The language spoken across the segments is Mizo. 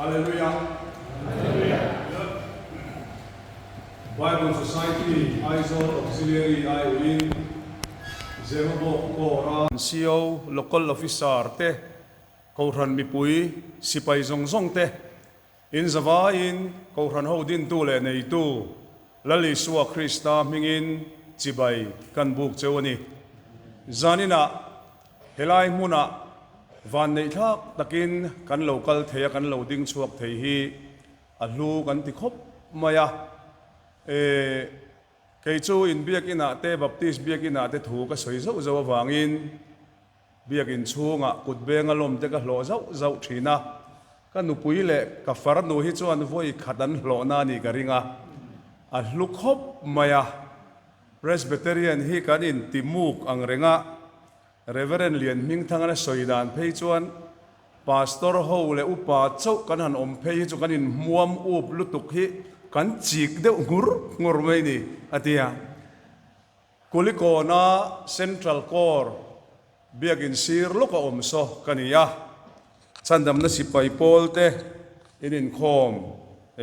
Hallelujah. Bible Society Aizawl Auxiliary aiawhin Zemabawk Corps-a CO Local Officer te, Kohhran mipui sipai zawng zawng te, in zavaiin Kohhran ho dintu leh neitu Lal Isua Krista hmingin chibai kan buk cheu a ni. Zaninah helai hmunah vanneih thlak takin kan lo kal thei a, kan lo ding chhuak thei hi a hlu kan ti khawp mai a. E, kei chu in biakinah te, Baptist biakinah te thu ka sawi zauh zauh avangin, Biakin chhungah kut benga lawm te ka hlawh zauh zauh thin a, ka nupui leh ka farnu hi chuan vawi khat an hlawhna a nih ka ring a, a hlu khawp mai a. Presbyterian hi kan inti muk ang reng a, Reverend Lianhmingthangana sawi dan phei chuan Pastor ho leh upa chauh kan han awm phei hi chu kan inhmuam up lutuk hi kan chik deuh ngur ngur mai ni, a ti a. Kulikawna Central Corps biakin sir lawk a awm saw ka ni a, chhandamna sipai pawl te in inkhawm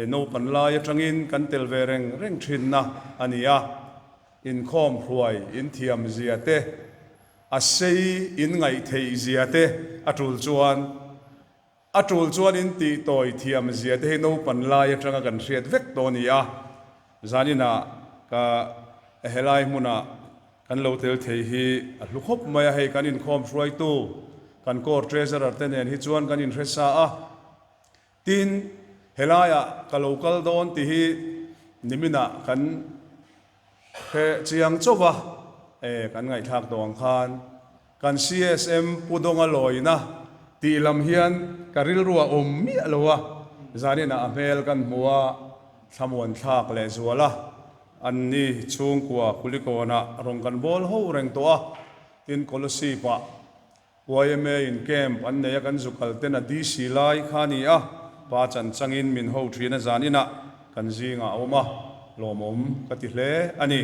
naupan lai atangin kan tel ve reng reng thinna a ni a, inkhawm hruai inthiam zia te, a sei in ngaihtheih zia te a tul chuan A tul chuan in tih tawi thiam zia te hi naupan lai atanga kan hriat vek tawh a ni a, zaninah ka helai hmunah kan lo tel thei hi a hlu khawp mai a, hei kan inkhawm hruaitu kan Corps Treasurer te nen hi chuan kan inhre sa a, tin helaiah ka lo kal dawn tih hi niminah kan hre chiang chauh va, e kan ngaihthlak tawh ang khan. Kan CSM Pu Dawnga lawina tih lam hian ka rilru a awm miah lo a, zaninah a hmel kan hmu a, thlamuan thlak leh zual a, an ni chhungkua Kulikawnah rawn kan bawl ho reng tawh a, tin Kolosip-ah yma in camp an nei a kan zu kal ten a DC lai kha a ni a, pa chan changin min ho thin a zaninah kan zingah a awm a, lawmawm ka ti hle a ni.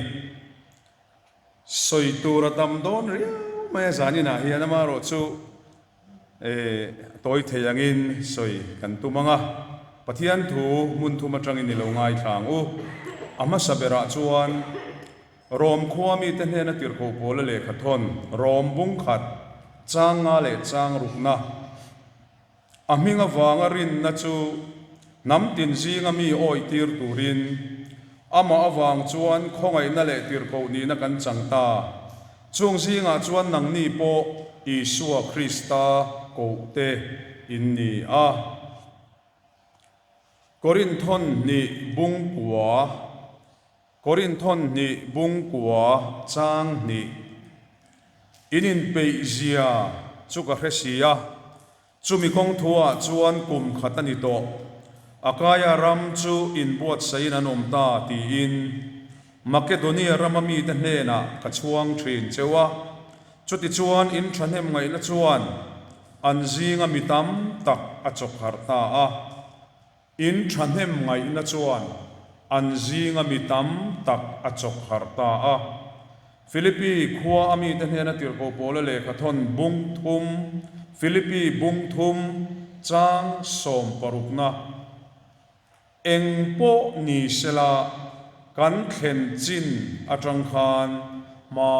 Sawi tur a tam dawn riau mai a zaninah hian amaherawh chu eh tawi thei angin sawi kan tum ang a, Pathian thu hmun thum atangin i lo ngaithla ang u. A hmasa berah chuan Rom khua mite hnena tirhkoh pawla lehkha thawn Rom bung khat chang nga leh chang rukna, A hming avanga rinna chu hnam tin zinga mi awih tir turin amah avang chuan khawngaihna leh tirhkoh nihna kan chang ta. Chung zingah chuan nangni pawh Isua Krista kohte in ni a. Korinthon hnih bungkua Korinthon hnih bungkua chang hnih In inpeih zia chu ka hre si a, chumi kawng thuah chuan kum khat a ni tawh. Akaia ram chu inbuatsaihin an awm ta tiin Makedonia rama mite hnenah ka chhuang thin cheu a, chutichuan in thahnem ngaihna chuan An zinga mi tam tak a chawk harh ta a, in thahnem ngaihna chuan an zinga mi tam tak a chawk harh ta a. Philippi khua a mite hnena tirhkoh Paula lehkha thawn bung thum, Philippi bung thum chang sawmparukna. Eng pawh ni sela kan thlen chin atang khan hma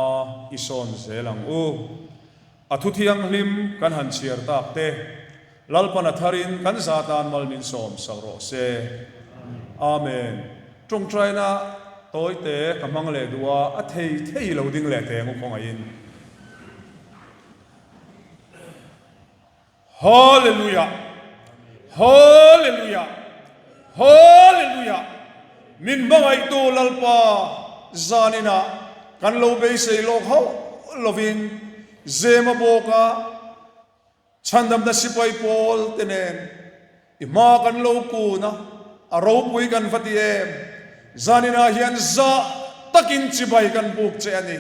i sawn zel ang u. A thu thianghlim kan han chhiar tak te, Lalpan a tharin kan za tan mal min sawm sak rawh se. Amen. Tawngtaina tawite ka hmang leh duh a, a thei thei lo ding leh teng u khawngaihin. Hallelujah! Hallelujah! Hallelujah! Min hmangaihtu Lalpa zaninah kan lo beisei lawk hauh lovin Zema bawka chhandamna sipai pawl te nen I hma kan lo kun a, a ropui kan va ti em? Zaninah hian zah takin chibai kan buk che a ni.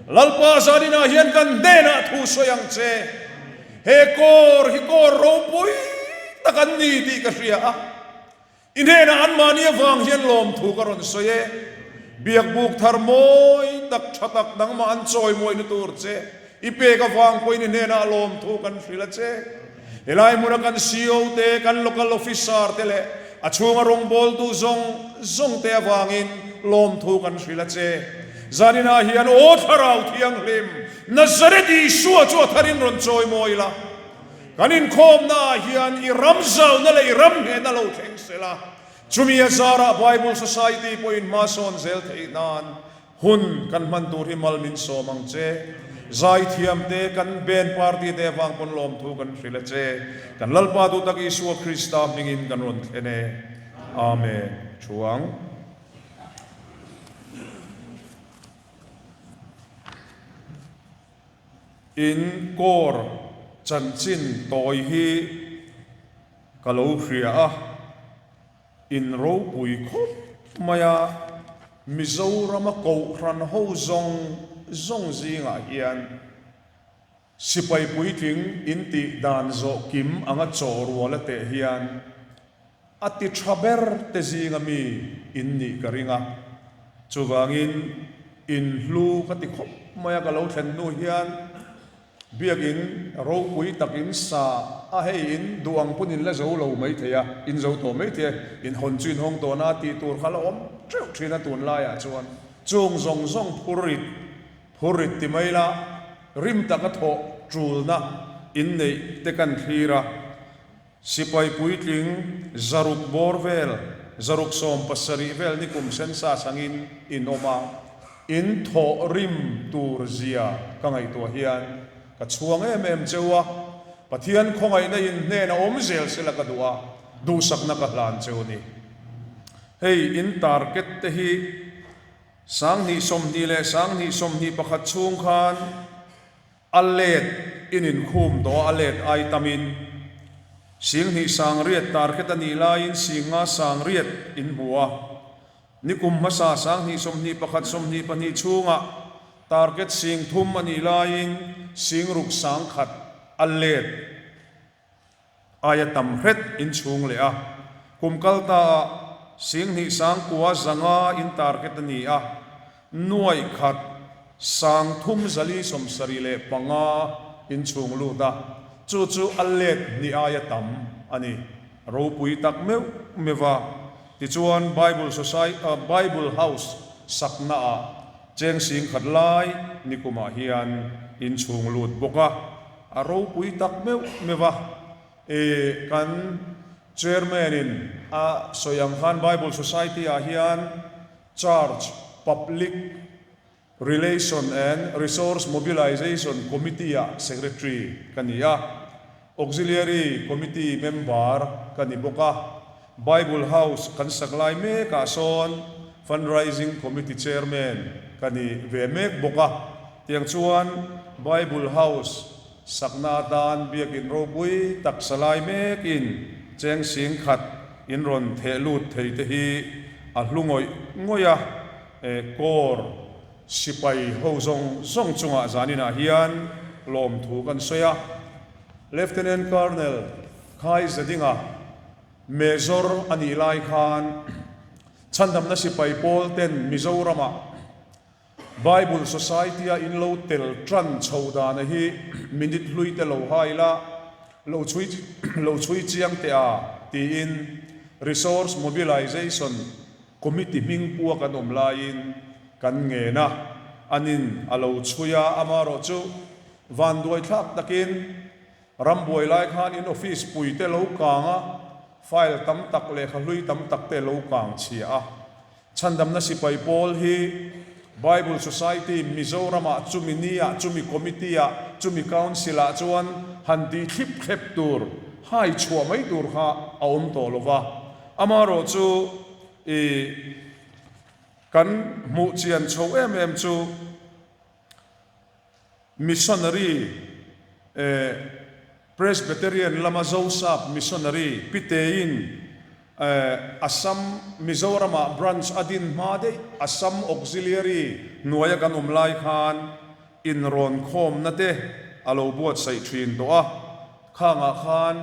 Lalpa zaninah hian kan hnenah thu sawi ang che. He kawr hi kawr ropui tak an ni tih ka hria a. I hnenah anmahni avang hian lawmthu ka rawn sawi e. Biakbuk thar mawi tak tha tak nangmah an chawi mawina tur che i pek avang pawhin i hnenah lawmthu kan hrilh a che. Helai hmuna kan CO te, kan Local Officer te leh a chhunga rawngbawltu zawng zawng te avangin lawmthu kan hrilh a che. Zaninah hian Aw Thlarau Thianghlim, Nazareth Isua chu a tharin rawn chawi mawi la. Kan inkhawmnaah hian i ram zauna leh i ram hnehna lo thleng sela, chumi a zarah Bible Society pawhin hma sawn zel theih nan Hun kan hman tur hi mal min sawm ang che. Zaithiam te, kan band party te avang pawn lawmthu kan hrilh a che. Kan Lalpa duhtak Isua Krista hmingin kan rawn thlen e. Amen. Thuang. In kawr chanchin tawi hi ka lo hria a. In ropui khawp mai a, Mizorama Kohhran ho zawng zawng zingah hian sipai puitling in tih dan zawh kim anga chaw rual a teh hian a ti tha ber te zinga mi in nih ka ring a. Chuvangin in hlu ka ti khawp mai a, ka lo thlen hnu hian Biakinn ropui tak in sa a, hei in duh ang pawn in la zo lo mai thei a, in zo tawh mai thei a, in hawn chu in hawng tawh na tih tur kha la awm teuh thin a tunlaiah chuan chung zawng zawng phur rit phur rit ti mai la rim taka thawh tulna in neih te kan thlir a. Sipai puitling zaruk bawr vel, zaruk 17 vel ni kum sensa sangin in awm a, in thawh rim tur zia ka ngaihtuah hian ka chhuang em em cheu a, Pathian khawngaihna in hnen a awm zel sela ka duh a, duhsakna ka hlan cheu ni. Hei in target te hi 2020 leh 2021 chhung khan, A let in inkhum tawh a, a let ai tamin 20 900 target a nih laiin 5 900 in hmu a. Nikum hmasa 2021 22 chhungah target 3,000 a nih laiin 6,000 1 a let aia tam hret in chhung leh a. Kum kal ta ah 2,900 500 in target a ni a, 1,000 3,475 in chhung lut a, chu chu a let hnih aia tam a ni. Ropui tak meuh meuh a, tichuan Bible Society Bible House sakna ah cheng 1,000 lai nikumah hian in chhung lut bawk a. A ropui tak meuh meuh a, i kan Chairman in a sawi ang khan Bible Society ah hian Church Public Relation and Resource Mobilization Committee ah Secretary ka ni a, Auxiliary Committee member ka ni bawk a, Bible House kan sak lai mek ah sawn Fundraising Committee Chairman ka ni ve mek bawk a. Tiang chuan Bible House sakna atan biakin ropui tak sa lai mekin cheng 1,000 in rawn theh lut thei te hi a hlu ngawih ngawih a, Corps sipai ho zawng zawng chungah zaninah hian lawmthu kan sawi a. Lieutenant Colonel Khai Zadinga Major a nih lai khan chhandamna sipai pawl ten Mizoramah Bible Society-a in lo tel tan chho dana hi minute hlui te lo hai la, lo chhui lo chhui chiang teh a, tiin Resource Mobilization Committee hming pua kan awm laiin kan ngen a, anin a lo chhui a, amaherawhchu vanduaithlak takin rambuai lai khan in office pui te lo kang a, file tam tak lehkha hlui tam tak te lo kang chhia a. Chhandamna sipai pawl hi Bible Society Mizoramah chumi niah, chumi committee-ah, chumi council-ah chuan han tih thlip thlep tur, hai chhuah mai tur kha a awm tawh lo va. Amaherawh chu i kan hmuh chian chho em em chu Missionary eh Presbyterian lama Zosap Missionary Pitein eh Assam Mizoramah branch a din hma daih Assam Auxiliary hnuaia kan awm lai khan inrawn khawmna te a lo buatsaih thin tawh a. Khangah khan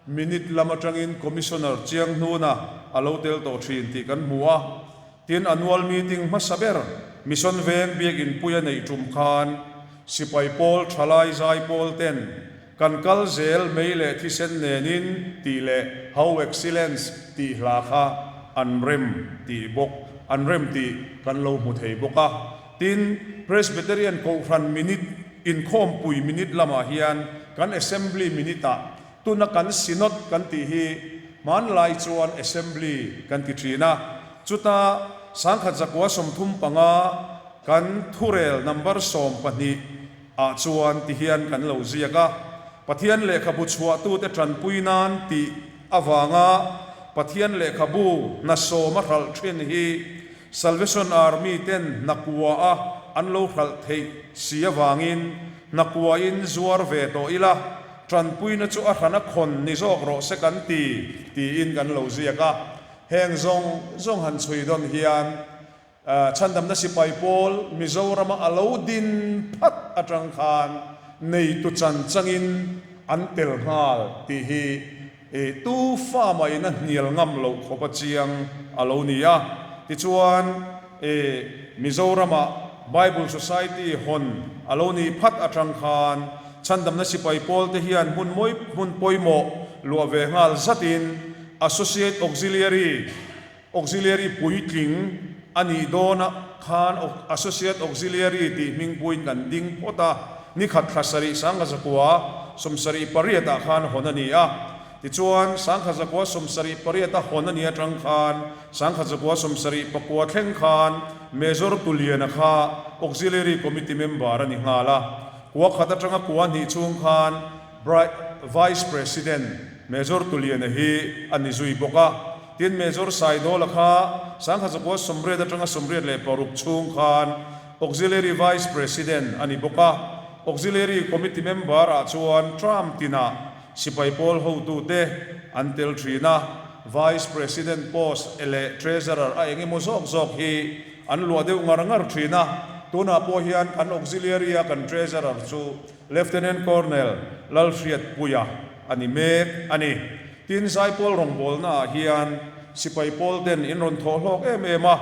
minute lam atangin Commissioner Chianghnuna a lo tel tawh thin tih kan hmu a. Tin, annual meeting hmasa ber Mission Veng Biakinpui a neih tum khan Sipai pawl Thalai Zai pawl ten. Kan kal zel mei leh thisen nenin tih leh How Excellence tih hla kha an rem tih bawk an rem tih kan lo hmu thei bawk a. Tin, Presbyterian Kohhran minute inkhawmpui minute lamah hian kan Assembly minute-ah tuna kan Synod kan tih hi hmanlai chuan Assembly kan ti thin a, chuta 1135 kan thurel number 12 ah chuan ti hian kan lo ziak a, Pathian lehkhabu chhuahtute tanpui nan tih avanga Pathian lehkhabu hna sawma hralh thin hi Salvation Army ten hnakua a an lo hralh theih si avangin hnakua in zuar ve tawh ila, tanpuina chu a hrana khawn ni zawk rawh se kan ti, tiin kan lo ziak a. Heng zawng zawng han chhui dawn hian Chhandamna sipai pawl Mizorama a lo din phat atang khan neitu chan changin an tel nghal tih hi tu fa mahin a hnial ngam loh khawp a chiang a lo ni a. Tichuan Mizorama Bible Society hawn a lo nih phat atang khan Chhandamna sipai pawl te hian hmun mawi hmun pawimawh luah ve nghal zatin Associate Auxiliary Auxiliary puitling a nih dawnah khan Associate Auxiliary tih hming puiin kan ding phawt a, ni khat thla sarih 1978 ah khan hawn a ni a. Tichuan, 1978 a hawn a nih atang khan 1979 thleng khan Major Tuliana kha Auxiliary Committee member a ni nghal a. Kua khat atanga kua hnih chhung khan Vice President Major Tuliana hi a ni zui bawk a. Tin, Major Saidawla kha 1980 atanga 86 chhung khan Auxiliary Vice President a ni bawk a. Auxiliary Committee member ah chuan term tinah sipai pawl hotute an tel thin a. Vice President post leh Treasurer a eng emaw zawk zawk hi an luah deuh ngar ngar thin a. Tunah pawh hian kan Auxiliary a kan Treasurer chu Lieutenant Colonel Lalhriatpuia a ni mek a ni. Tin, Zaipawl rawngbawlnaah hian sipai pawl ten in rawn thawh hlawk em em a,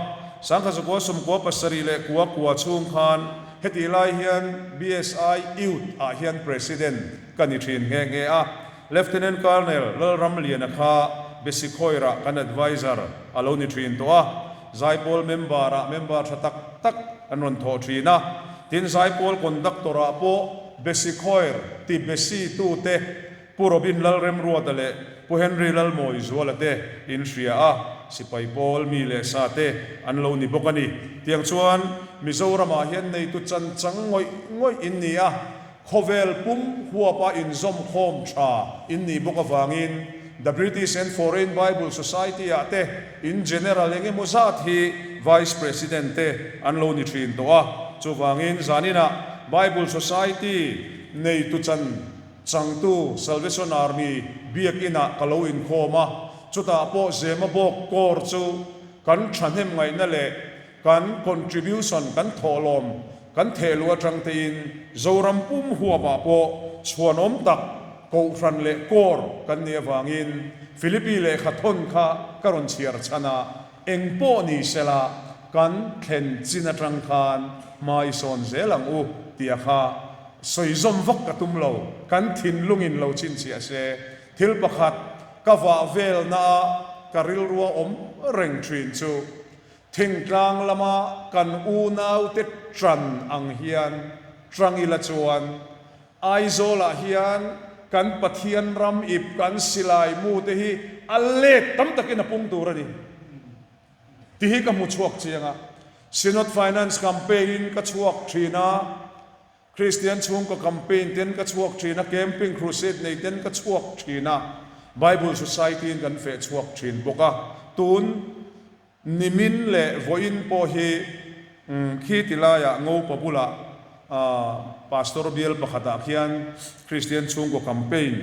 1997 leh kua kua chhung khan hetih lai hian BSI Youth ah hian President ka ni thin nghe nghe a, Lieutenant Colonel Lalramliana kha Basic Choir-ah kan Adviser a lo ni thin tawh a, Zaipawl member-ah member tha tak tak an rawn thawh thin a, tin Zaipawl Conductor-ah pawh Basic Choir ti Besi tute Pu Robin Lalremruata leh Pu Henry Lalmawizuala te in hria a, sipai pawl mi leh sa te an lo ni bawk a ni. Tiang chuan Mizoramah hian neitu chan chang ngawih ngawih in ni a, khawvel pum huapa inzawmkhawm tha in nih bawk avangin The British and Foreign Bible Society ah te in General eng emaw zat hi Vice President te an lo ni thin tawh a. Chuvangin zaninah Bible Society neitu chan Changtu Salvation Army biakinah ka lo inkhawm a, chutah pawh Zemabawk Corps chu kan thahnem ngaihna leh kan contribution kan thawhlawm kan thehluh atang tein Zoram pum huapah pawh chhuanawm tak Kohhran leh Corps kan nih avangin Philippi lehkha thawn kha ka rawn chhiar chhan a, eng pawh ni sela kan thlen chin atang khan hma i sawn zel ang u tih a kha Sawi zawm vak ka tum lo, kan thinlungin lo chhinchhiah se, thil pakhat ka vah velna a ka rilrua awm reng thin chu, thingtlang lama kan unaute ṭan ang hian ṭang ila chuan Aizawlah hian kan Pathian ram ip kan silai mu te hi a let tam takin a pung tur a ni tih hi ka hmu chhuak chiang a. Synod Finance Campaign ka chhuak thin a, Kristian chhungkaw campaign ten ka chhuak thin a, Camping Crusade nei ten ka chhuak thin a, Bible Society in kan feh chhuak thin bawk a. Tun nimin leh vawiin pawh hi khi ti laiah Ngopa bulah Pastor bial pakhatah khian Kristian chhungkaw campaign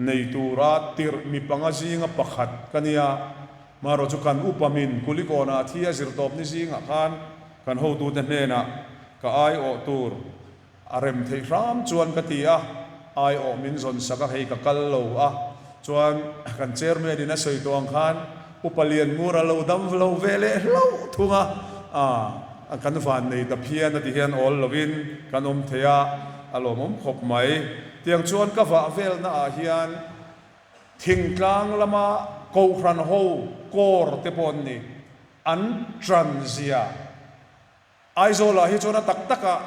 nei tura tirh mi panga zinga pakhat ka nia. Marawh chu kan upa min Kulikawnah thi a zir tawp ni zingah khan kan hotute hnenah ka aiawh tur a rem theih hram chuan ka ti a, aiawh min zawn sak a, hei ka kal lo a, chuan kan chairman in a sawi tawh ang khan upa lian ngur a lo dam lo ve leh hlauh thung a, kan van nei ta phian a ti hian awl lovin kan awm thei a. a lawmawm khawp mai. Tiang chuan ka vah velna ah hian thingtlang lama Kohhran ho kawr te pawh an ni, an tan zia. Aizawlah hi chuan a tak takah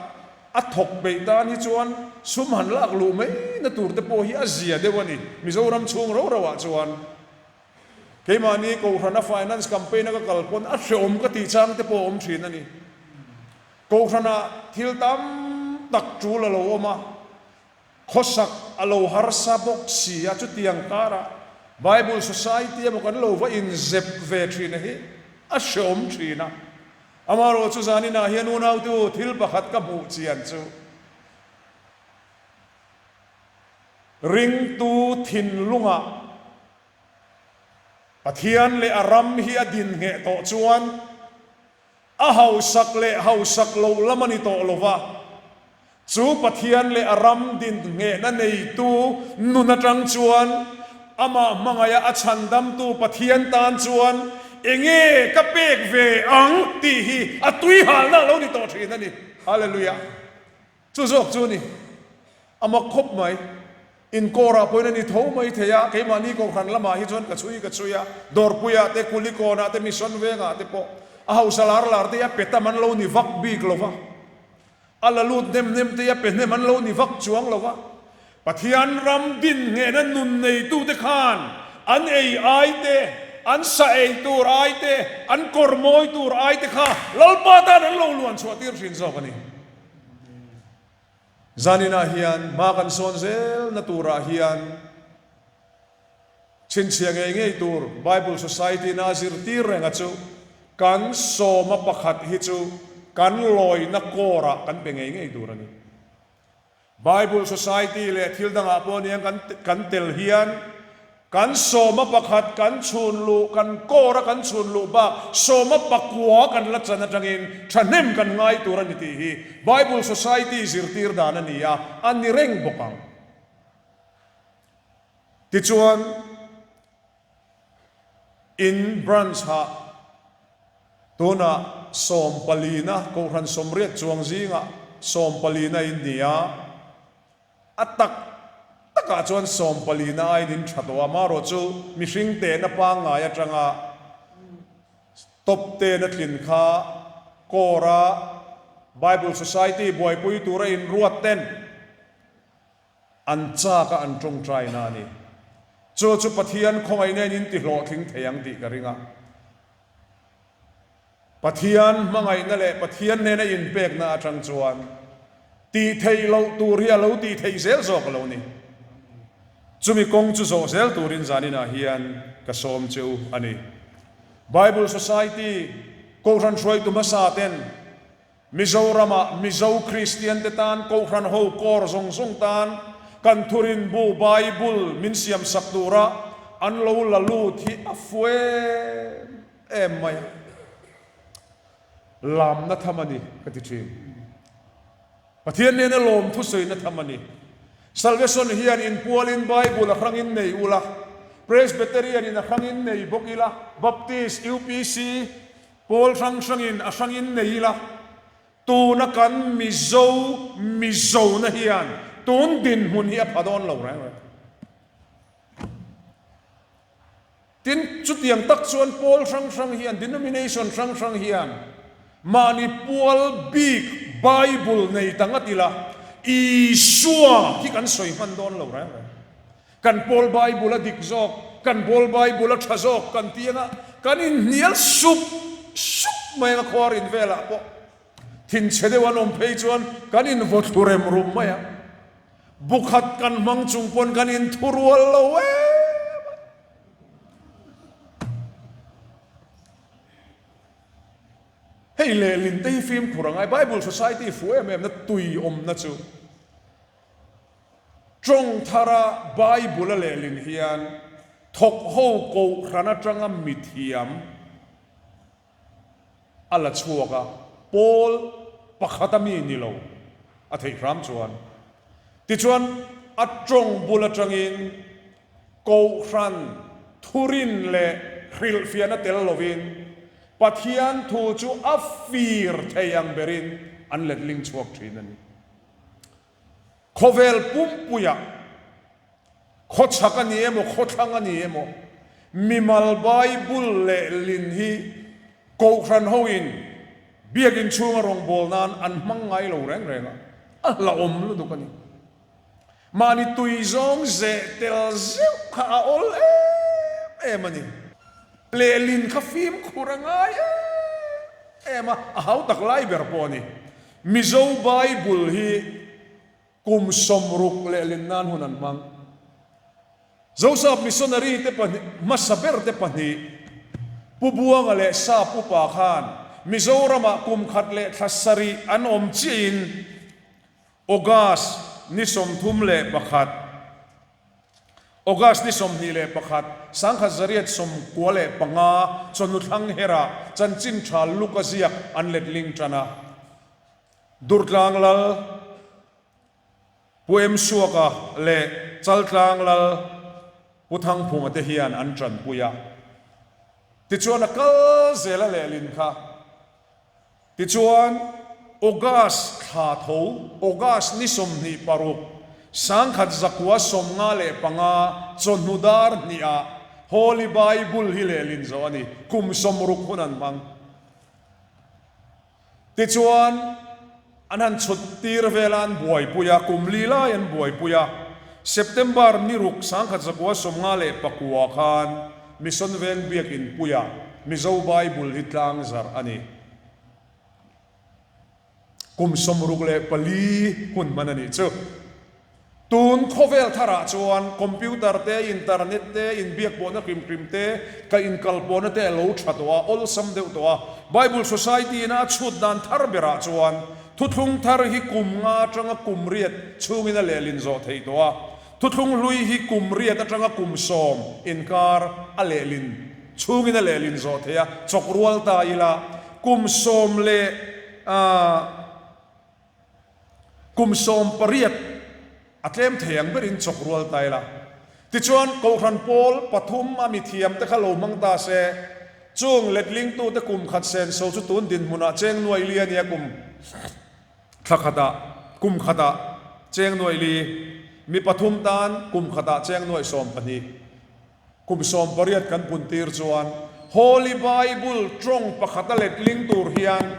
a thawk peih tan hi chuan sum han lak luh mai na tur te pawh hi a zia deuh a ni. Mizoram chhung ro ro ah chuan keimahni Kohhrana finance campaign a ka kal pawn a hreawm ka tih chang te pawh a awm thin a ni. Kohhranah thil tam tak tul a lo awm a. Khawsak a lo harsa bawk si a, chutiang karah Bible Society emaw kan lo va inzep ve thin a hi a hreawm thin a. Amaherawh chu zaninah hian unautu thil pakhat ka hmuh chian chu ringtu thinlungah Pathian leh a ram hi a din ngheh tawh chuan A hausak leh hausak loh lam a ni tawh lo va, chu Pathian leh a ram din nghehna neitu nun atang chuan amah hmangaiha a chhandamtu Pathian tan chuan enge ka pek ve ang tih hi a tuihalna a lo ni tawh thin a ni. Hallelujah! Chu zawk chu a ni. A mak khawp mai. Inkawrah pawhin a ni tho mai thei a, keimahni Kohhran lamah hi chuan ka chhui ka chhui a, Dawrpuiah te, Kulikawnah te, Mission Vengah te pawh a hausa lar lar te hi a pe tam an lo ni vak bik lo va, a la lut hnem hnem te hi a pe hnem an lo ni vak chuang lo va. Pathian ram din nghehna nun neitute khan an ei ai te, an sa ei tur ai te, an kawr mawi tur ai te kha Lalpa tan an lo luan chhuah tir thin zawk a ni. Zaninah hian hma kan sawn zelna turah hian chhinchhiah ngei ngei tur Bible Society-na a zirtir renga chu kan sawma pakhat hi chu kan lawina kawrah kan pe ngei ngei tur a ni. Bible Society leh thil dangah pawh nia kan kan tel hian Kan sawma pakhat kan chhun luh, kan kawra kan chhun luh bak sawma pakua kan la chan atangin thahnem kan ngai tur a ni tih hi Bible Society zirtir dan a ni a, a ni reng bawk ang. Tichuan, in branch-ah tunah sawmpalina, Kohhran sawmriat chuang zingah sawmpalina in ni a, A tak takah chuan sawmpalina aiin in tha tawh a, marawh chu mihring tehna pangngai atanga top ten a tlin kha Kawra Bible Society buaipui tura inruat ten an chak a an tawngtaina a ni. Chu chu Pathian khawngaihna in in tihlawhtling thei ang tih ka ring a. Pathian hmangaihna leh Pathian hnena inpekna atang chuan tih theih loh tur hi a lo tih theih zel zawk a lo ni. Chumi kawng chu zawh zel turin zaninah hian ka sawm che u a ni. Bible Society Kohhran hruaitu hmasa ten Mizorama Mizo Kristiante tan Kohhran ho kawr zawng zawng tan kan thurinbu Bible min siamsak tura an lo la lut hi a fu em em mai a, lamna tham a ni ka ti thin. Pathian nena lawm thusawina tham a ni. Salvation hian inpualin Bible a hrangin nei ula, Presbyterian in a hrangin nei bawk ila, Baptist, UPC, Pawl hrang hrangin a hrangin nei ila, tuna kan Mizo Mizona hian tun dinhmun hi a pha dawn lo reng reng. Tin, chutiang tak chuan pawl hrang hrang hian, denomination hrang hrang hian mahni pual bik Bible nei ta ngat ila, Isua hi kan sawi hman dawn lo reng reng. Kan pawl Bible a dik zawk, kan pawl Bible a tha zawk kan ti anga kan inhnial sup sup mai anga khuar in velah pawh thinchhe deuh an awm phei chuan kan invaw thlu rem rum mai a, bu khat kan hmang chung pawn kan inthurual lo em a. Hei lehlin te hi fimkhur a ngai, Bible Society fuh em em na tui awmna chu. Tawng thara Bible a lehlin hian thawk ho kohhran atanga mithiam a la chhuak a, pawl pakhata mi ni lo a theih hram chuan. Tichuan, a tawng bul atangin kohhran thurin leh hrilhfiahna tel lovin Pathian thu chu a fir thei ang berin an letling chhuak thin a ni. Khawvel pumpuiah khawchhak a ni emaw khawthlang a ni emaw mimal Bible lehlin hi Kohhran hoin Biakin chhunga rawngbâwl nan an hmang ngai lo reng reng a, a hlauhawm lutuk a ni. Mahni tui zawng zeh tel zeuh kha a awl em em a ni. Lehlin kha fimkhur a ngai em em a, a hau tak lai ber pawh a ni. Mizo Bible hi kum 60 lehlin nan hun an hmang. Zosap missionary te pahnih hmasa ber te pahnih, Pu Buanga leh Sap upa khan Mizoramah kum khat leh thla sarih an awm chiahin August ni 31, August ni 21, 1995 chawhnu thlang herah chanchin tha Luka ziak an letling tan a. Durtlang Lal. Pu Em Suaka leh Chaltlang Lal Pu Thangphunga te hian an tanpui a. Tichuan a kal zel a lehlin kha. Tichuan August thla tho, August ni 26, 1995 chawhnu dar hnihah Holy Bible hi lehlin zawh a ni. Kum 60 hun an hmang. Tichuan, an han chhut tir vel a, an buaipui a, kum li lai an buaipui a. September ni ruk 1959 khan Mission Veng Biakin puiah Mizo Bible hi tlang zarh a ni. Kum 64 hun hman a nih chu. Tun khawvel tharah chuan computer te, internet te, inbiakpawhna hrim hrim te, ka inkalpawhna te a lo tha tawh a, awlsam deuh tawh a. Bible Society ina a chhut dan thar berah chuan thuthlung thar hi kum nga atanga kum riat chhungin a lehlin zawh theih tawh a, thuthlung hlui hi kum riat atanga kum sawm inkar a lehlin chhungin a lehlin zawh theih a, chawk rual ta ila kum sawm leh ah. Kum 18 a tlem thei ang berin chawk rual ta ila. Tichuan, Kohhran pawl pathum a mithiam te kha lo hmang ta se, chung letlingtute kum khat senso chu tun dinhmunah cheng nuai li a nia kum thla khatah kum khatah cheng nuai li, mi pathum tan kum khatah cheng nuai 12, kum 18 kan puntir chuan Holy Bible tawng pakhata letling tur hian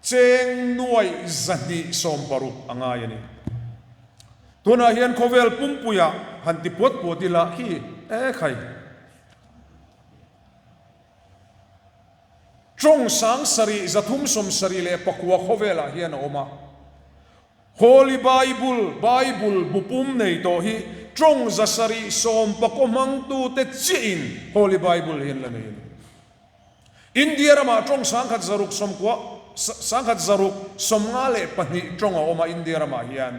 Cheng nuaih 260 a ngai a ni. Tunah hian khawvel pumpuiah han ti puat puat ila khi e khai. Tawng 7379 khawvelah hian a awm a. Holy Bible, Bible bu pum nei tawh hi tawng 719 hmangtute chiahin Holy Bible hi an la nei a ni. India ramah tawng 1690, 1652 tawng a awm a India ramah hian.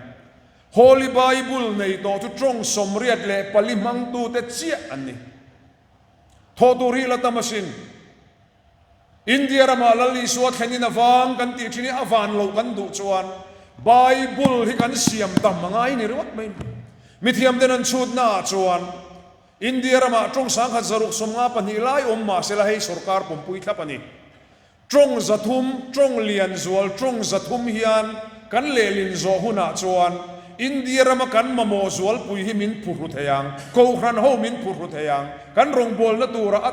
Holy Bible nei tawh chu tawng 84 hmangtute chiah an ni. Thawh tur hi la tam asin. India ramah Lal Isua thlenin a vang kan tih thin hi a van loh kan duh chuan Bible hi kan siam tam a ngai ni ringawt mai. Mithiamten an chhutnaah chuan India ramah tawng 1652 lai awm mah sela hei sorkar pawmpui thlap a ni. Tawng 300, tawng lian zual tawng 300 hian kan lehlin zawh hunah chuan India rama kan mamawh zualpui hi min phuhru thei ang, Kohhran ho min phuhru thei ang, kan rawngbawlna tura a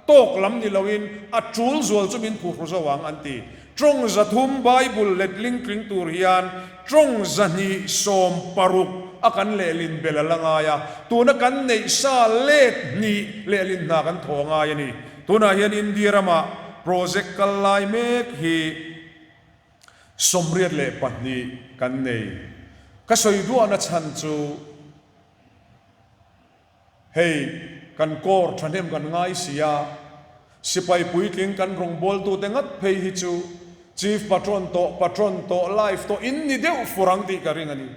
tawk lam ni loin a tul zual chu min phuhru zo ang an ti. Tawng 300 Bible letling tling tur hian tawng 260 a kan lehlin bel a la ngai a, tuna kan neih sa let hnih lehlin hna kan thaw ngai a ni. Tunah hian India ramah project kal lai mek hi 82 kan nei. Ka sawi duahna chhan chu Hei, kan kawr thahnem kan ngai si a, sipai puitling kan rawngbawltute ngat phei hi chu Chief Patron tawh, Patron tawh, Life tawh in ni deuh fur ang tih ka ring a ni.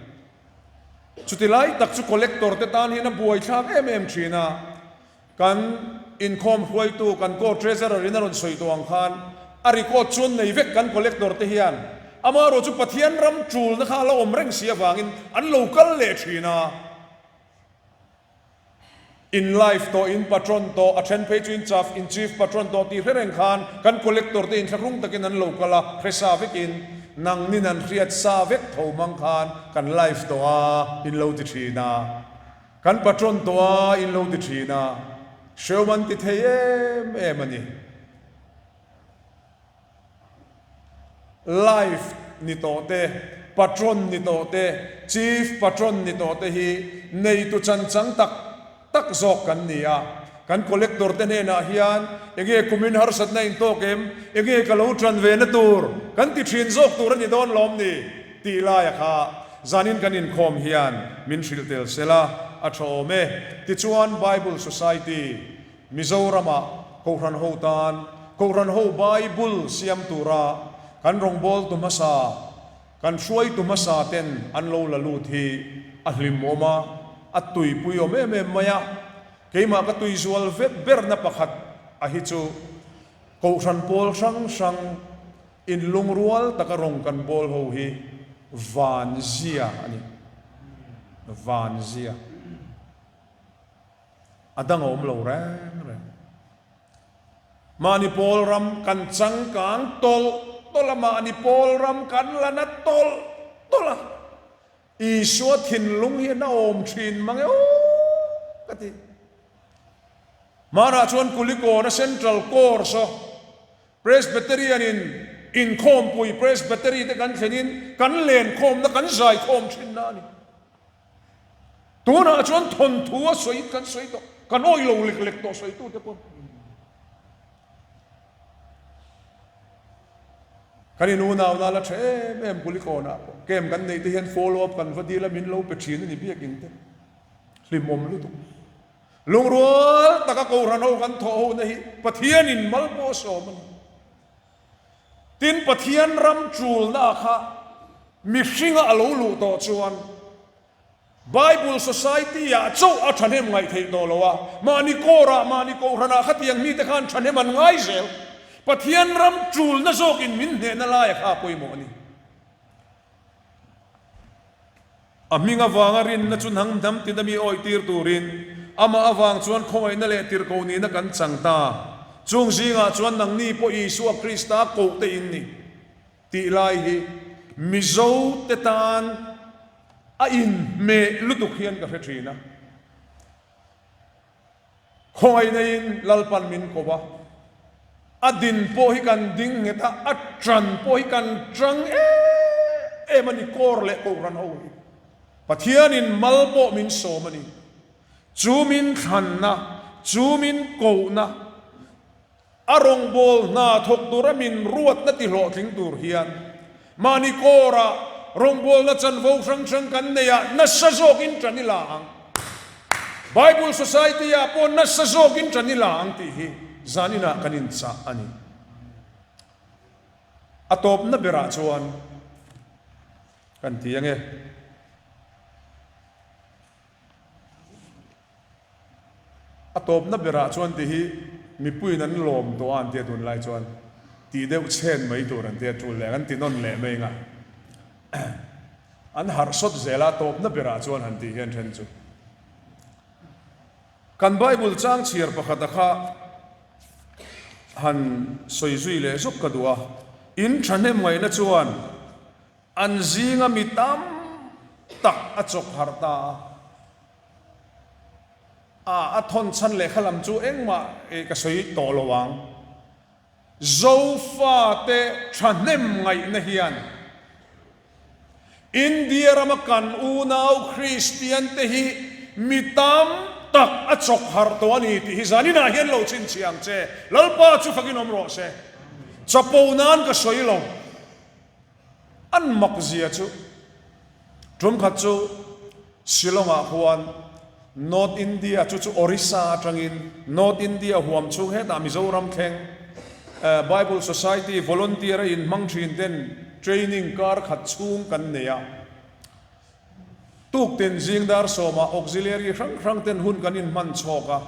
Chuti lai tak chu Collector te tan hian a buaithlak em em thin a, kan inkhawm hruaitu kan Court Treasurer in a rawn sawi tawh ang khan a record chuan nei vek kan Collector te hian amaherawh chu Pathian ram tulna kha a la awm reng si avangin an lo kal leh thin a. In life tawh, in patron tawh, a then phei chu in chaf, in chief patron tawh tih hre reng khan kan collector te inthlahrung takin an lo kal a, hresa vekin. Nangnin an hriat sa vek tho mang khan kan life tawh a in lo ti thin a, kan patron tawh a in lo ti thin a, hrehawm an ti thei em em a ni. Life ni tawh te, patron ni tawh te, chief patron ni tawh te hi neitu chanchang tak tak zawk kan ni a. Kan collector te hnenah hian enge kumin harsatna in tawk em, enge ka lo tan ve na tur kan ti thin zawk tur a ni dawn lawm ni tih laia kha zanin kan inkhawm hian min hrilh tel sela a tha awm e. Tichuan Bible Society Mizorama Kohhran ho tan Kohhran ho Bible siam tura kan rawngbawltu hmasa, kan hruaitu hmasa ten an lo la lut hi a hlimawm a, a tuipui awm em em mai a. Keimah ka tui zual vek berna pakhat a hi chu Kohhran pawl hrang hrang inlungrual taka rawng kan bawl ho hi vanzia a ni. Vanzia. A dang a awm lo reng reng. Mahni pawl ram kan changkang tawlh tawlh a, mahni pawl ram kan la na tawlh tawlh a, Isua thinlung hi a awm thin mang e aw ka ti. Hmanah chuan Kulikawna Central Course aw Presbyterian in inkhawmpui Presbytery te kan thlenin kan lenkhawmna kan zaikhawm thinna a ni. Tunah chuan thawnthu a sawi kan sawi tawh, kan awih lo lek lek tawh sawitute pawn. Kan in unauna la tha em em Kulikawnah pawh camp kan neih te hian follow up kan va dil a min lo pe thin a ni biakin te. Hlimawm lutuk. Lungrual taka Kohhran ho kan thawh hona hi Pathianin mal pawh a sawm a ni. Tin, Pathian ram chulna kha mihringa a lo luh tawh chuan Bible Society-ah chauh a thahnem ngaih theih tawh lo a, mahni kawrah, mahni kohhranah khatiang mite khan thahnem an ngai zel. Pathian ram chulna zawkin min hnehna laia kha a pawimawh a ni. A hming avanga rinna chu hnang hnam tina mi awihtir turin, amah avang chuan khawngaihna leh tirhkoh nihna kan chang ta. Chung zingah chuan nangni pawh Isua Krista koh te in ni tih lai hi Mizo te tan a inhmeh lutuk hian ka hre thin a. Khawngaihna-in Lalpan min ko a, a din pawh hi kan ding nghet a, a ṭan pawh hi kan ṭang em em a ni, kawr leh Kohhran ho hi. Pathianin mal pawh min sawm a ni. Chu min thlanna, chu min kohna, A rawngbâwl hna thawk tura min ruatna ti hlawhtling tur hian mahni kawrah rawngbâwlna chanvo hrang hrang kan nei a, nasa zawkin ṭan i la ang. Bible Society-ah pawh nasa zawkin ṭan i la ang tih hi zaninah kan inchah a ni. A tawpna berah chuan kan ti ange. A tawpna berah chuan ti hi mipuiin an lawm tawh a an tia tunlai chuan tih deuh chhen mai tur an tia tul leh an ti nawn leh mai nga an harh sawt zel a tawpna berah chuan han tih hian then chu kan Bible chang chhiar pakhata kha han sawi zui leh zuk ka duh a in thahnem ngaihna chuan An zinga mi tam tak a chawk harh ta a. A a thawn chhan lehkha lam chu engmah ka sawi tawh lo ang. Zofate thahnem ngaihna hian India rama kan unau Kristiante hi mi tam tak a chawk harh tawh a ni tih hi zaninah hian lo chhinchhiah ang che. Lalpa chu fakin awm rawh se. Chapo nan ka sawi lo. An mak zia chu tum khat chu Shillong-ah khuan North India chu chu Orissa atangin North India huam chhung hetah Mizoram thleng Bible Society volunteer a inhmang thin ten training kar khat chhung kan nei a. Tuktin zing dar sawmah auxiliary hrang hrang ten hun kan inhman chhawk a.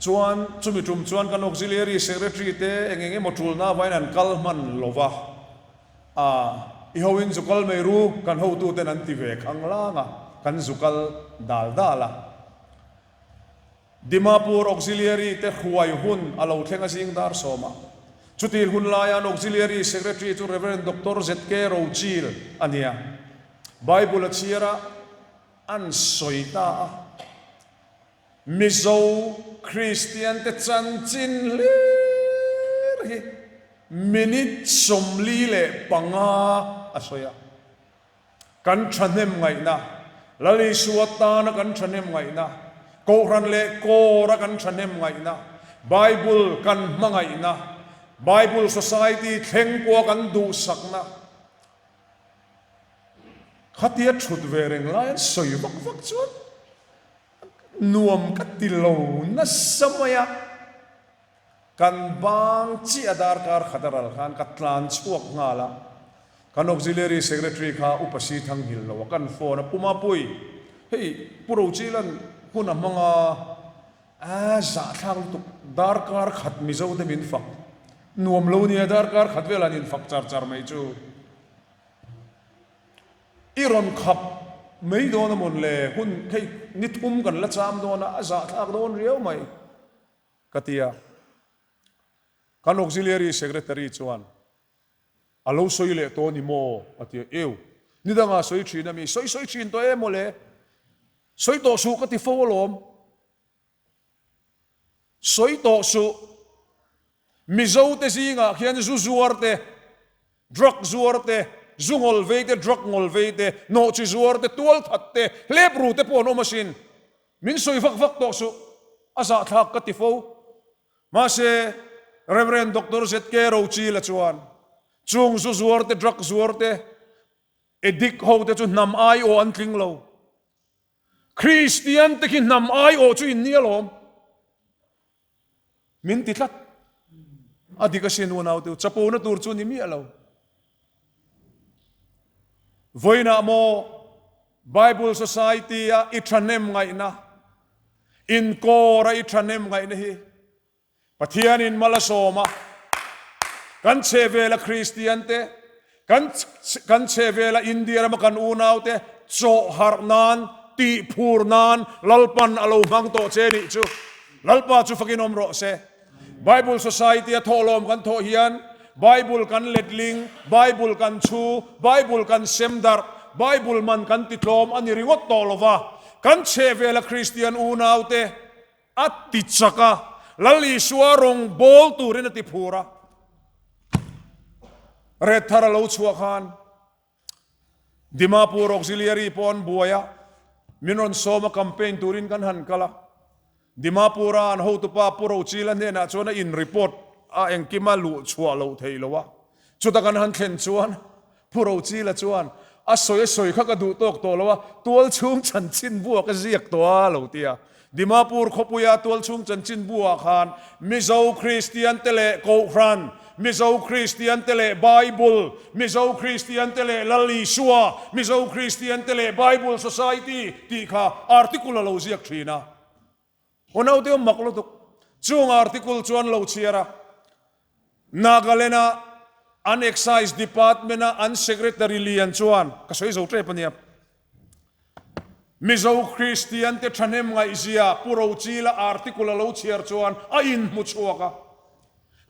Chuan chumi tum chuan kan auxiliary secretary te eng eng emaw tulna avain an kal hman lo va, a i hoin zu kal mai ru kan hotu ten an ti ve khang lang a, kan zu kal dal dal a. Dimapur auxiliary te hruai hun a lo thleng a zing dar sawmah. Chutih hun laia an Auxiliary Secretary chu Rev. Doctor ZK Rochil a ni a. Bible a chhiar a, an sawi ta a. Mizo Kristiante chanchin hlir hi minute 45 a sawi a. Kan thahnem ngaihna, Lal Isua tana kan thahnem ngaihna, Kohhran leh Kawra kan thahnem ngaihna, Bible kan hmangaihna, Bible Society thleng pawha kan duhsakna, khatia thut ve reng lai an sawi vak vak chuan nuam ka ti lo nasa mai a. Kan bang chiah darkar khat a ral khan ka tlan chhuak nghal a, kan Auxiliary Secretary kha Upa Si Thanghil lo a kan phone a, Pu Mapui, hei Pu Rochilan hun a hmang a, a zahthlak lutuk, darkar khat Mizo te min fak nuam lo nia, darkar khat velah an infak char char mai chu. I rawn khap mai dawn a mawn le, hun hei ni thum kan la cham dawn a, a zahthlak dawn riau mai. Ka ti a. Kan Auxiliary Secretary chuan, A lo sawi leh tawh a ni maw? a ti a. Eu, ni dangah sawi thin a mi? Sawi sawi thin tawh em mawle? Sawi tawh suh ka ti fo alawm. Sawi tawh suh. Mizo te zingah khian zu zuar te, drug zuar te, zu ngawl vei te, drug ngawl vei te, nawhchi zuar te, tualthat te, hlep ru te pawh an awm asin. Min sawi vak vak tawh suh, a zahthlak ka ti fo. Mahse, Rev. Doctor ZK Rochila chuan, Chung zu zuar te, drug zuar te, addict ho te chu hnam aiawh an tling lo. Kristian te khi hnam aiawh chu in ni alawm. Min ti tlat. A dik asin unau te u, chapona tur chu ni miah lo. Vawiinah maw Bible Society a i thahnem ngaihna, inkawr a i thahnem ngaihna hi Pathianin mal a sawm a, kan chhehvela Kristian te, kan kan chhehvela India rama kan unau te chawh harh nan, tih phur nan Lalpan a lo hmang tawh che nih chu. Lalpa chu fakin awm rawh se. Bible Society a thawhlawm kan thawh hian Bible kan letling, Bible kan chhu, Bible kan sem darh, Bible man kan ti tlawm a ni ringawt tawh lo va, kan chhehvela Kristian unau te, A ti chak a, Lal Isua rawng bawl turin a ti phur a. Red thar a lo chhuah khan Dimapur Auxiliary pawh an buai a, min rawn sawm a campaign turin kan han kal a. Dimapur-a an hotupa Pu Rochila hnenah chuan a in report a engkima luh chhuah loh theih lo a. Chuta kan han thlen chuan Pu Rochila chuan, A sawi a sawi kha ka duh tawk tawh lo a, tual chhung chanchin bu ah ka ziak tawh a, lo ti a. Dimapur khawpuia tual chhung chanchin bu ah khan Mizo Kristian te leh Kohhran, Mizo Kristian te leh Bible, Mizo Kristian te leh Lal Isua, Mizo Kristian te leh Bible Society tih kha article a lo ziak thin a. Aw naute awm mak lutuk. Chung article chuan lo chhiar a, Nagaland-a an Excise Department-a an Secretary lian chuan, ka sawi zo tep a nia, Mizo Kristian-te thahnem ngaihzia Pu Rochila article a lo chhiar chuan a inhmu chhuak a.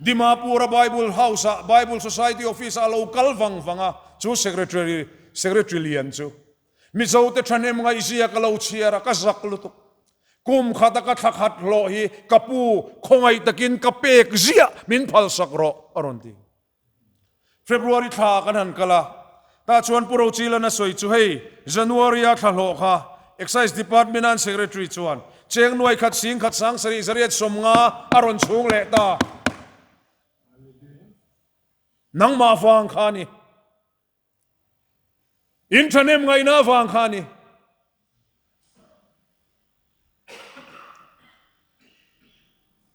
Dimapur-a Bible House-ah Bible Society Office-ah a lo kal vang vang a, chu Secretary Secretary lian chu. Mizote thahnem ngaihzia ka lo chhiar a, ka zak lutuk. Kum khata ka thla khat hlawh hi ka pu khawngaih takin ka pek ziah min phalsak rawh, a rawn ti. February thla kan han kal a, tah chuan Pu Rochilan a sawi chu hei January-a thla hlawh kha Excise Department-a an Secretary chuan cheng nuai khat sing khat sang sarih zariat 50 a rawn chhung leh ta. Nangmah vang kha a ni. In thahnem ngaihna avang kha a ni.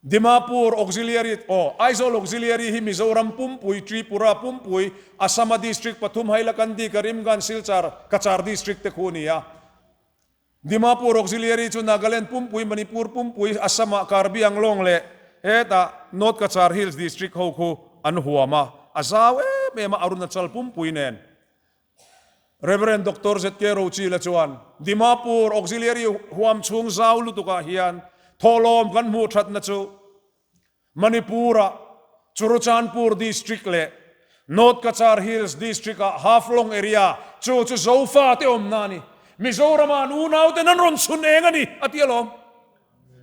Dimapur Auxiliary aw Aizawl Auxiliary hi Mizoram pumpui, Tripura pumpui, Assam-a district pathum Hailakandi, Karimganj, Silchar, Cachar district te khu a ni a. Dimapur Auxiliary chu Nagaland pumpui, Manipur pumpui, Assam-ah Karbi Anglong leh hetah North Cachar Hills District ho khu an huam a, a zau em em a Arunachal pumpui nen. Rev. Doctor ZK Rochila chuan Dimapur Auxiliary huam chhung zau lutukah hian thawhlawm kan hmuh thatna chu Manipur-ah. Churachandpur District leh North Cachar Hills District ah Haflong area chu chu Zofa te awmna a ni. Mizorama an unau ten an rawn chhun eng a ni a ti alawm.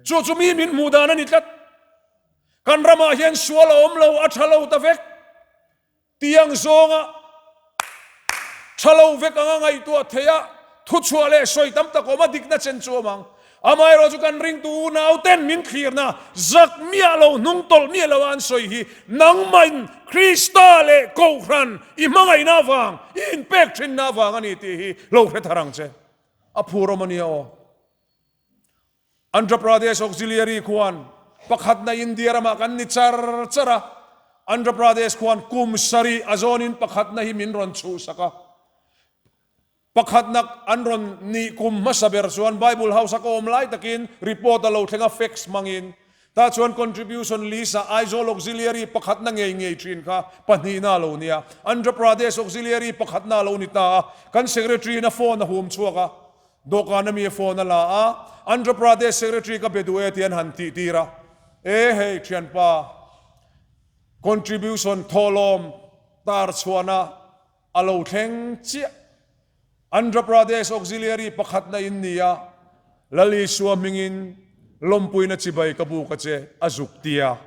Chu chu mi min hmuh dan a ni tlat. Kan ramah hian sual a awm lo, a tha lo ta vek. Tiang zawnga tha lo vek anga ngaihtuah theih a, thuchhuah leh sawi tam tak awm a dikna chen chu awm ang. Amaherawh chu kan ringtu unauten min thlirna zak miah lo, hnung tawlh miah lo a an sawi hi nangmahin Krista leh Kohhran i hmangaihna avang, i inpek thinna avang a ni tih hi lo hre thar ang che. A phur awm a nia aw. Andhra Pradesh Auxiliary khuan pakhatna India ramah kan ni char char a, Andhra Pradesh khuan kum sarih a zawnin pakhatna hi min rawn chhuhsak a. Pakhatna an rawn nih kum hmasa ber chuan Bible House a ka awm lai takin report a lo thleng a, fax hmangin. Tah chuan contribution list ah Aizawl Auxiliary pakhatna ngei ngei thin kha pahnihna a lo nia. Andhra Pradesh Auxiliary pakhatna a lo ni ta a, kan Secretary in a phone a hum chhuak a. Dawhkan ami a phone a la a, Andhra Pradesh Secretary ka be duh e tih an han tih tir a, E hei thianpa, contribution thawhlawm tar chhuahna a lo thleng chiah. Andhra Pradesh Auxiliary pakhatna in ni a, Lal Isua hmingin lawmpuina chibai ka buk a che, a zuk ti a.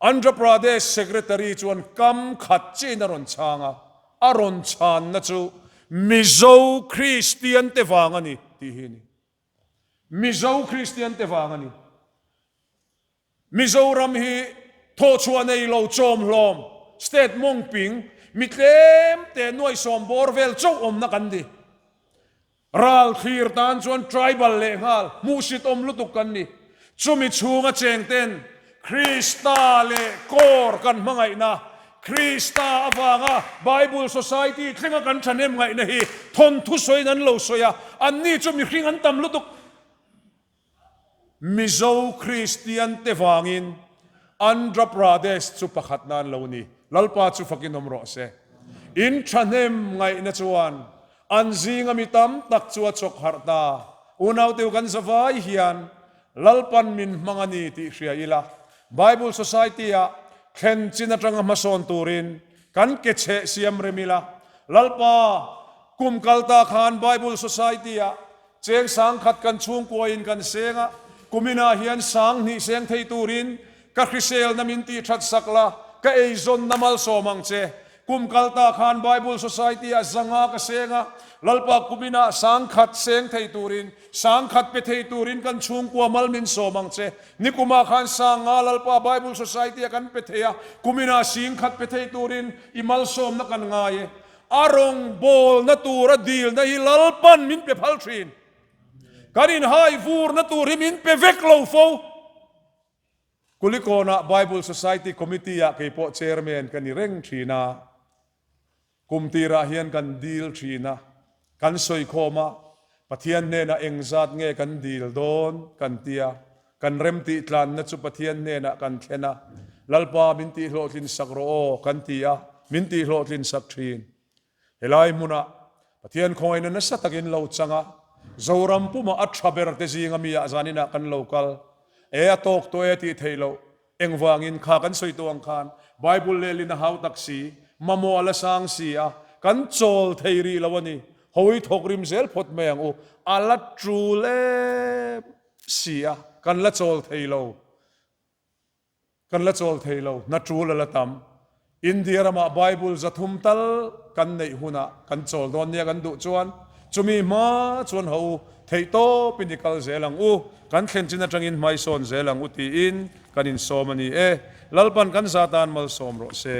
Andhra Pradesh Secretary chuan kam khat chiin a rawn chhang a, a rawn chhanna chu Mizo Kristian te vang a ni tih hi a ni. Mizo Kristian te vang a ni. Mizoram hi thawhchhuah nei lo chawmhlawm state mawngping mi tlem te nuaihsawm bawr vel chauh awmna kan ni. Ral thlir tan chuan tribal leh nghal hmuhsit awm lutuk kan ni. Chumi chhunga cheng ten Krista leh kawr kan hmangaihna, Krista avanga Bible Society thlenga kan thahnem ngaihna hi thawnthu sawiin an lo sawi a, anni chu mihring an tam lutuk. Mizo Kristian te vangin Andhra Pradesh chu pakhat nan lo ni. Lalpa chu fakin awm rawh se. In thahnem ngaihna chuan an zinga mi tam tak chu a chawk harh ta. Unauteu kan zavai hian Lalpan min hmang a ni tih hria ila, Bible Society-ah thlen chin atanga hmasawn turin kan ke chheh siam rem ila. Lalpa, kum kal ta khan Bible Society-ah Cheng sangkhat kan chhungkuain kan seng a, kuminah hian sanghnih seng thei turin ka hriselna min tihthat sak la, ka eizawnna malsawm ang che. Kum kalta khan Bible Society-ah zanga ka seng a, Lalpa kuminah sangkhat seng thei turin, sangkhat pe thei turin kan chhungkua mal min sawm ang che. Nikumah khan sanga Lalpa Bible Society-ah kan pe thei a, kuminah singkhat pe thei turin i malsawmna kan ngai e. A rawngbawlna tura dilna hi Lalpan min pe phal thin. Kan inhai vurna tur hi min pe vek lo fo. Kulikawnah Bible Society Committee-ah kei pawh Chairman ka ni reng thin a. Kum tirah hian kan dil thin a, kan sawi khawm a, Pathian hnenah engzat nge kan dil dawn kan ti a, kan remtih tlanna chu Pathian hnenah kan thlen a, Lalpa min tihhlawhtlin sak rawh aw kan ti a, min tihhlawhtlin sak thin. Helai hmunah Pathian khawngaihna nasa takin lo chang a, Zoram puma a tha ber te zinga mi ah zaninah kan lo kal e, a tawk tawh e tih theih loh Engvangin kha kan sawi tawh ang khan Bible lehlin a hau tak si, mamawh a la sang si a, kan chawl thei rih lo a ni. Hawi thawk rim zel phawt mai ang u. A la tul em si a, kan la chawl thei lo. Kan la chawl thei lo, hna tul a la tam. India ramah Bible zathum tal kan neih hunah kan chawl dawn nia kan duh chuan chumi hma chuan ho u theihtawpin i kal zel ang u, kan thlen chin atangin hmaisawn zel ang u tiin kan insawm a ni e. Lalpan kan zatan malsawm rawh se.